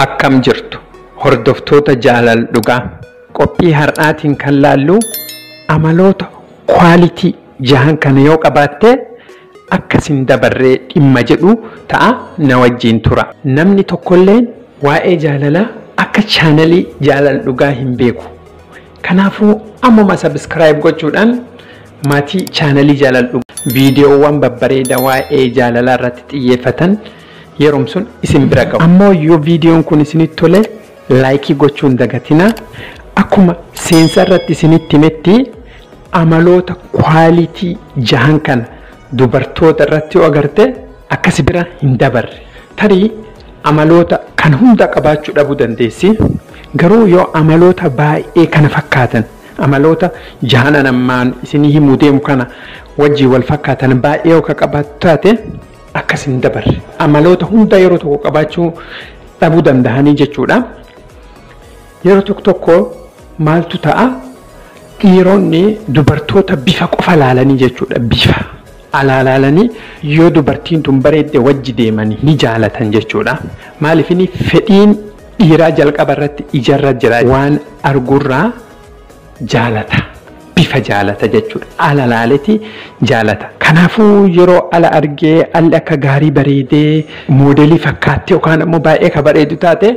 Akkam jirtu hordoftoota Jaalala Dhugaa. Qophii har'aatiin kan laallu amaloota quality jahan kana yoo qabaatte akkasin dabarree dhimma jedhu ta'a, na wajjin tura. Namni tokkolleen waa'ee jaalalaa akka chaanalii Jaalala Dhugaa hin beeku. Kanaafuu ammuma subscribe gochuudhaan maatii chaanalii Jaalala Dhugaa viidiyoowwan babbareedaa waa'ee jaalalaa irratti xiyyeeffatan yeroom sun isin bira ga'u. Ammoo yoo viidiyoon kun isinitti tole, like gochuu hin dagatinaa. Akkuma seensa irratti isinitti himetti, amaloota quality jahan kana dubartoota irratti yoo agarte akkasi bira hin dabarre. Tarii amaloota kan hunda qabaachuu dhabuu dandeessi. Garuu yoo amaloota baay'ee kana fakkaatan, amaloota jahanan ammaan isinii himuu deemu kana wajjin wal fakkaatan baay'ee yoo ka qabaattu taate, akkas hin dabarre. Amaloota hunda yeroo tokko qabaachuu dhabuu danda'anii jechuudha. Yeroo tokko tokko maaltu ta'a? Dhiironni dubartoota bifa qofa laalanii jechuudha. Bifa alaa laalanii yoo dubartiin tun bareedde wajji deemanii ni jaalatan jechuudha. Maaliif? Inni fedhiin dhiiraa jalqaba irratti ijarra jira, waan argurraa jaalata. Bifa jaalata jechuudha. Ala laaleeti jaalata. Kanaafuu yeroo ala argee alli akka gaarii bareedee moodelii fakkaatte yookaan ammoo baay'ee ka bareedu taate,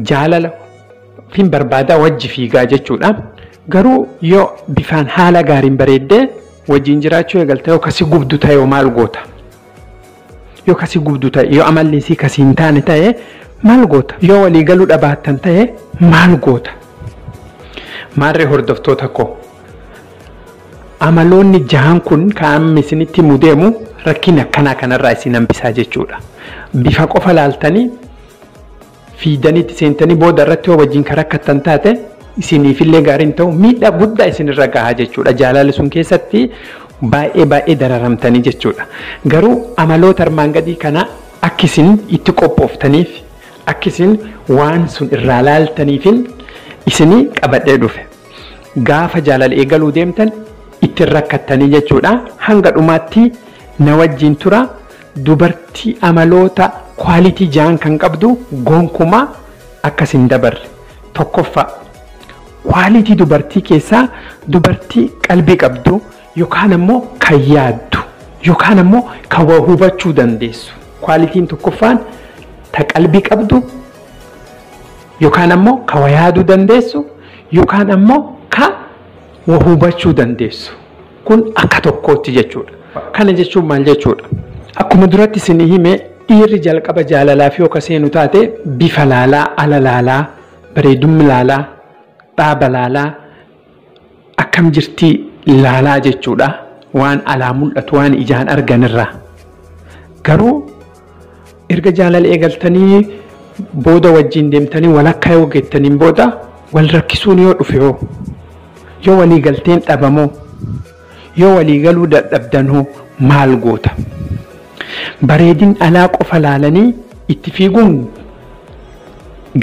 jaalala fin barbaadaa wajji fiigaa jechuudha. Garuu yoo bifaan haala gaariin bareeddee wajjin jiraachuu eegalte, yoo kasi gubdu ta'e maal goota? Yoo kasi gubdu ta'e, yoo amalli isii kasi hin taane ta'e maal goota? Yoo walii galuu dhabaattan ta'e maal goota? Maarree hordoftoota koo, amaloonni jahan kun kan amma isinitti himuu deemu rakkina akkanaa kanarraa isin hambisaa jechuudha. Bifa qofa laaltanii fiidaniitti seentanii booda irratti yoo wajjin kan rakkattan taate, isiniifillee gaariin ta'u, miidhaa guddaa isinirra gahaa jechuudha. Jaalalli sun keessatti baay'ee baay'ee dararamtanii jechuudha. Garuu amaloota armaan gadii kana akka isin itti qophooftaniif, akka isin waan sun irraa laaltaniifin isinii qabadhee dhufe. Gaafa jaalala eegaluu deemtan ittiin rakkattanii jechuudha. Hanga dhumaatti na wajjin tura. Dubartii amaloota quality jahan kan qabdu gonkumaa akkas hin dabarre. Tokkoffaa, quality dubartii keessaa dubartii qalbii qabdu yookaan ammoo kan yaaddu yookaan ammoo kan waa hubachuu dandeessu. Qualityn tokkoffaan ta qalbii qabdu yookaan ammoo kan waa yaaduu dandeessu yookaan ammoo ka waa hubachuu dandeessu. Kun akka tokkootti jechuudha. Kana jechuun maal jechuudha? Akkuma duratti isin hime, dhiirri jalqaba jaalalaaf yoo ka seenu taate bifa laalaa, ala laalaa, bareedummi laalaa, dhaaba laalaa, akkam jirtii laalaa jechuudha. Waan alaa mul'atu, waan ijaan arganirraa. Garuu erga jaalala eegaltanii booda, wajjin deemtanii walakkaa yoo geettaniin booda wal rakkisuun yoo dhufe, hoo yoo walii galteen dhabamoo, yoo walii galuu dadhabdan hoo maal goota? Bareedin alaa qofa laalanii itti fiiguun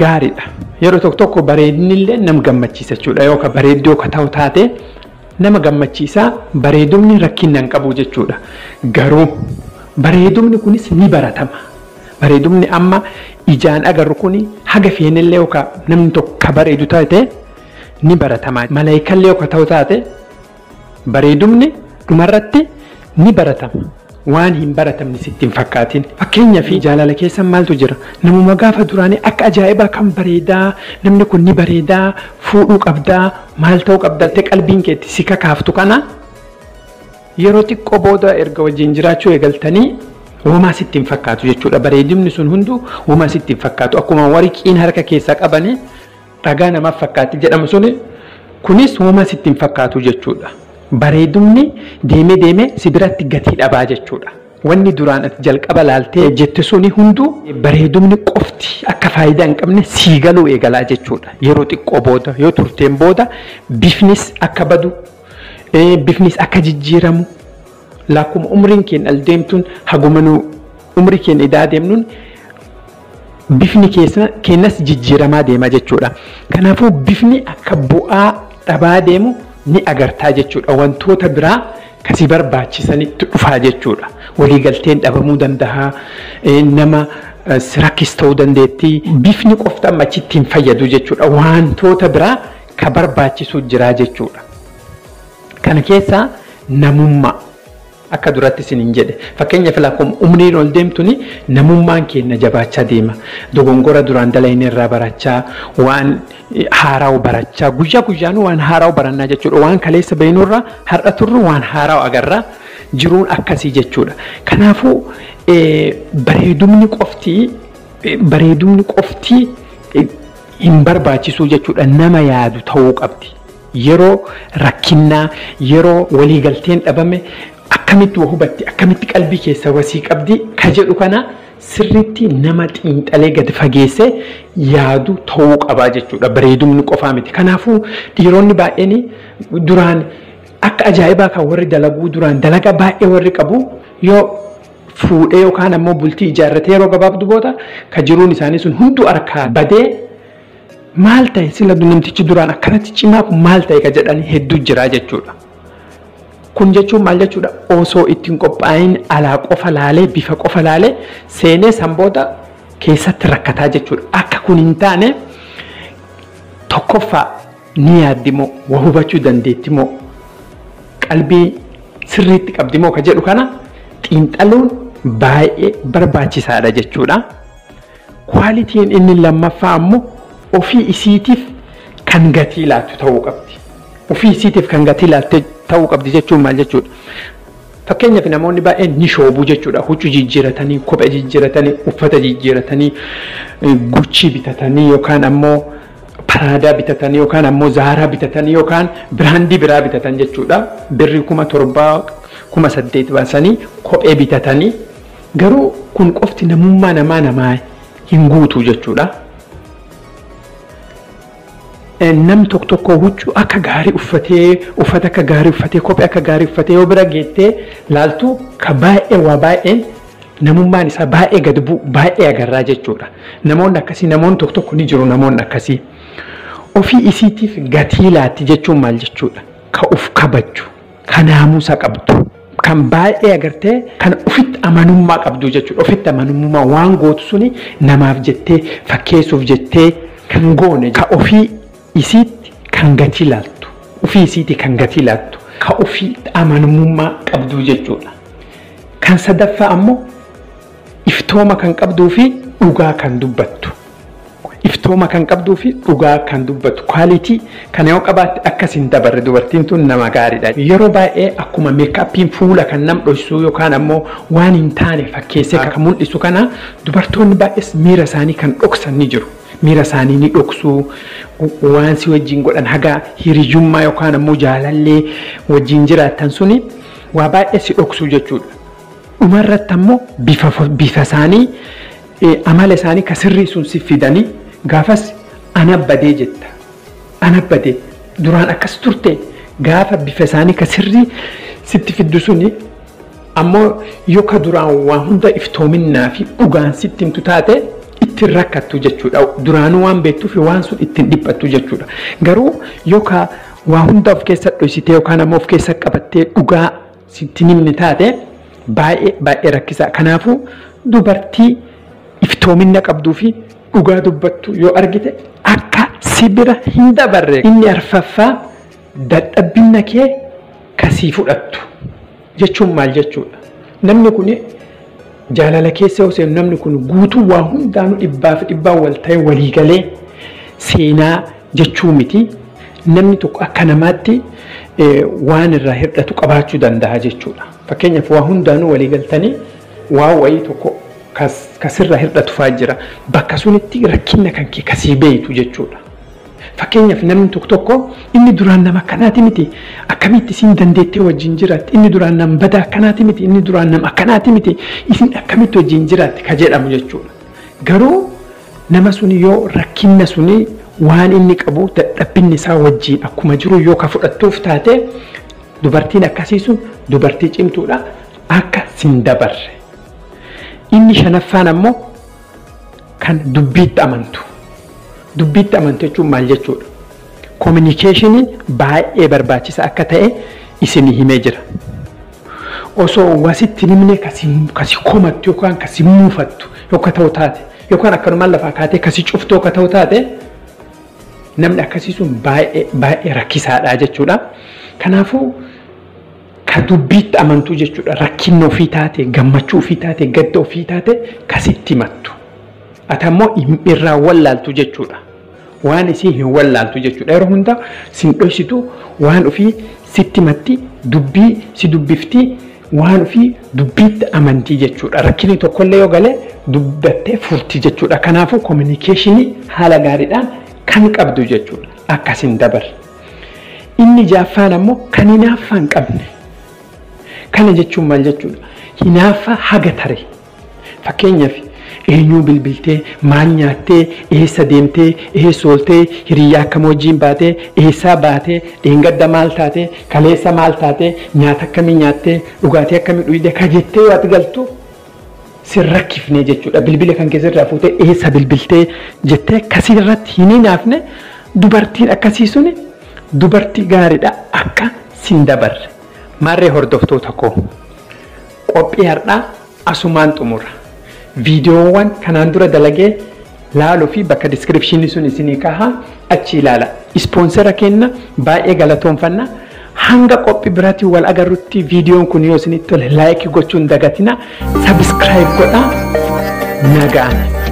gaariidha. Yeroo tokko tokko bareedinni illee nama gammachiisa jechuudha. Yoo ka bareedduu ka ta'u taate nama gammachiisa, bareedumni rakkina hin qabu jechuudha. Garuu bareedumni kunis ni baratama. Bareedumni amma ijaan agarru kuni haga feenillee yookaan namni tokko ka bareedu taate ni baratama. Malaayikallee yoo ka ta'u taate bareedumni dhumarratti ni baratama. Waan hin baratamne sitti hin fakkaatin. Fakkeenyaaf, jaalala keessa maaltu jira? Namuma gaafa duraanii akka ajaa'ibaa kan bareedaa, namni kun ni bareedaa, fuudhuu qabdaa, maal ta'uu qabdaa jettee qalbiin keetti si kakaaftu kana, yeroo xiqqoo booda erga wajjin jiraachuu eegaltanii womaa sitti hin fakkaatu jechuudha. Bareedinni sun hunduu womaa sitti hin fakkaatu. Akkuma warqiin harka keessaa qabanii dhagaa namaaf fakkaatti jedhamu suni, kunis womaa sitti hin fakkaatu jechuudha. Bareedumni deemee deemee si biratti gatii dhabaa jechuudha. Wanni duraan ati jalqaba laaltee jette suni hunduu, bareedumni qofti akka faayidaa hin qabne sii galuu eegalaa jechuudha. Yeroo xiqqoo booda yoo turteen booda bifnis akka badu, bifnis akka jijjiiramu, lakkuma umriin keenya al deemtuun, haguma nu umrii keenya idaa deemnuun bifni keenyas jijjiiramaa deema jechuudha. Kanaafuu bifni akka bu'aa dhabaa deemu ni agartaa jechuudha. Wantoota biraa Kasi barbaachisanitti dhufaa jechuudha. Waliigalteen dhabamuu danda'a. Nama rakkis ta'uu dandeetti. Bifni qofti amma achitti hin fayyadu jechuudha. Wantoota biraa ka barbaachisu jira jechuudha. Kana keessaa namummaa akka duratti isiniin jedhe. Fakkeenyaaf akkuma umriin ol deemtuni namummaan keenya jabaachaa deema. Dogongora duraan dalayne irraa barachaa, waan haaraa barachaa, guyyaa guyyaan waan haaraa barannaa jechuudha. Waan kaleessa beeknurraa har'a turru waan haaraa agarra, jiruun akkasii jechuudha. Kanaafuu bareedumni qofti hin barbaachisu jechuudha. Nama yaadu ta'uu qabdi. Yeroo rakkinnaa, yeroo waliigalteen dhabame, akkamitti waa hubatti, akkamitti qalbii keessa wasii qabdi ka jedhu kana sirriitti nama xiinxalee gadi fageessee yaadu ta'uu qabaa jechuudha. Bareedumni qofaa miti. Kanaafuu dhiironni baay'een duraan akka ajaa'ibaa kan warri dalaguu, duraan dalagaa baay'ee warri qabu, yoo fuudhee yookaan ammoo bultii ijaarratee yeroo gabaabduu booda ka jiruun isaanii sun hunduu harkaa badee, maal ta'e sila namtichi duraan akkanatti cimaa kun maal ta'e ka jedhanii hedduu jira jechuudha. Kun jechuun maal jechuudha? Osoo ittiin qophaa'in alaa qofa laalee, bifa qofa laalee seenee san booda keessatti rakkataa jechuudha. Akka kun hin taane, tokkoffaa ni yaaddi moo, waa hubachuu dandeetti moo, qalbii sirriitti qabdi moo ka jedhu kana xiinxaluun baay'ee barbaachisaadha jechuudha. Qualityn inni lammaffaa ammoo ofii isiitiif kan gatii laattu ta'uu qabdi. Ofii isiitiif kan gatii laatte ta'uu qabdi jechuun maal jechuudha? Fakkeenyaaf namoonni baay'een ni shoobuu jechuudha. Huccuu jijjiiratanii, kophee jijjiiratanii, uffata jijjiiratanii, Gucci bitatanii yookaan ammoo Prada bitatanii yookaan ammoo Zara bitatanii yookaan brandii biraa bitatan jechuudha. Birrii 7,000, 8,000 baasanii kophee bitatanii, garuu kun qofti namummaa namaa hin guutu jechuudha. Nam tokko tokko huccuu akka gaarii uffatee, uffata akka gaarii uffatee, kophee akka gaarii uffatee yoo bira geettee laaltu, ka baay'ee waa baay'een namummaan isaa baay'ee gad bu'u baay'ee agarraa jechuudha. Namoonni akkasii, namoonni tokko tokko ni jiru namoonni akkasii. Ofii isiitiif gatii laatti jechuun maal jechuudha? Ka uf kabaju, ka naamusa qabdu, kan baay'ee agartee kan ofitti amanummaa qabdu jechuudha. Ofitti amanummaa waan gootu suni namaaf jettee fakkeessuuf jettee kan goone, ka ofii isiitti kan gatii laattu, ofii isiitti kan gatii laattu, ka ofii amanamummaa qabdu jechuudha. Kan sadaffaa ammoo iftooma kan qabduu fi dhugaa kan dubbattu. Iftooma kan qabduu fi dhugaa kan dubbattu. Quality kana yoo qabaatte akkas hin dabarre, dubartiin tun nama gaariidha. Yeroo baay'ee akkuma makeupiin fuula kan nam dhoksuu yookaan ammoo waan hin taane fakkeessee kan mul'isu kana, dubartoonni baay'ees miira isaanii kan dhoksan ni jiru. Miira isaanii ni dhoksuu, waan si wajjin godhan haga hiriyyummaa yookaan ammoo jaalallee wajjin jiraattan suni waa baay'ee si dhoksuu jechuudha. Dhumarratti ammoo bifa isaanii, amala isaanii ka sirrii sun si fidanii gaafas ana badee jetta. Ana badee, duraan akkas turte. Gaafa bifa isaanii ka sirrii sitti fiddu suni ammoo yoo ka duraan waa hunda iftoominnaa fi dhugaan sitti himtu taate, ittiin rakkattu jechuudha. Duraanuu waan beektuuf waan sun ittiin dhiphattu jechuudha. Garuu yoo ka waa hunda of keessa dhoksitee yookaan ammoo of keessa qabattee dhugaa sitti himne taate, baay'ee baay'ee rakkisaa. Kanaafuu dubartii iftoominna qabduu fi dhugaa dubbattu yoo argite akka si bira hin dabarre. Inni arfaffaa dadhabbina kee kasii fudhattu jechuun maal jechuudha? Namni kun jaalala keessa yoo seenu, namni kun guutuu waa hundaanuu dhibbaaf dhibbaan wal ta'e walii galee seenaa jechuu miti. Namni tokko akka namaatti waan irraa hir'atu qabaachuu danda'a jechuudha. Fakkeenyaaf waa hundaanuu walii galtanii waa wayii tokko kasirraa hir'atu fa'aa jira. Bakka sunitti rakkina kan kee kasii beeytu jechuudha. Fakkeenyaaf namni tokko tokko, inni duraan nama akkanaati miti, akkamitti isin dandeettee wajjin jiraatti, inni duraan nama badaa akkanaati miti, inni duraan nama akkanaati miti, isin akkamitti wajjin jiraatti ka jedhamu jechuudha. Garuu nama suni yoo rakkinna suni, waan inni qabu, dadhabbinni isaa wajjin akkuma jiru yoo ka fudhattuuf taate, dubartiin akkasii sun dubartii cimtuudha, akka sin dabarre. Inni shanaffaan ammoo kan dubbiitti amantu. Dubbiitti amantu jechuun maal jechuudha? Communicationiin baay'ee barbaachisa akka ta'e isin himee jira. Osoo wasitti himne kasi komattu yookaan kasi muufattu yookaan ta'u taate yookaan akkanumaan lafaa kaatee kasi cuftu yookaan ta'u taate, namni akkasii sun baay'ee baay'ee rakkisaadha jechuudha. Kanaafuu ka dubbiitti amantuu jechuudha. Rakkinna ofii taate, gammachuu ofii taate, gadda ofii taate kasitti himattu. Ati ammoo irraa wallaaltu jechuudha. Waan isii hin wallaaltu jechuudha. Yeroo hunda sin dhoysitu, waan ofii sitti himatti, dubbii si dubbifti, waan ofii dubbiitti amantii jechuudha. Rakkinni tokkollee yoo galee dubbattee furti jechuudha. Kanaafuu communication haala gaariidhaan kan qabdu jechuudha. Akkasin dabarre. Inni jaaffaan ammoo kan hinaaffaa hin qabne. Kana jechuun maal jechuudha? Hinaaffaa haga tare. Fakkeenyaaf, eenyuu bilbiltee, maal nyaattee, eessa deemtee, eessa ooltee, hiriyyaa akkam wajjin baatee, eessaa baatee, dheengadda maal taatee, kaleessa maal taatee, nyaata akkamii nyaattee, dhugaatii akkamii dhugdee ka jettee yoo ati galtu sin rakkifne jechuudha. Bilbila kan keessarraa fuutee eessa bilbiltee jettee kasirratti hin hinaafne, dubartiin akkasii suni dubartii gaariidha, akka sin dabarre. Maarree hordoftoota koo, qophii har'aa asumaan xumura. Viidiyoowwan kanaan dura dalagee laaluu fi bakka description sun isinii kahaa, achi ilaala. Sponsor kenna baay'ee galatoonfanna. Hanga qophii biraatiin wal agarrutti, viidiyoon kun yoo isinitti tole like gochuun dagatina. Subscribe godhaa. Nagaan.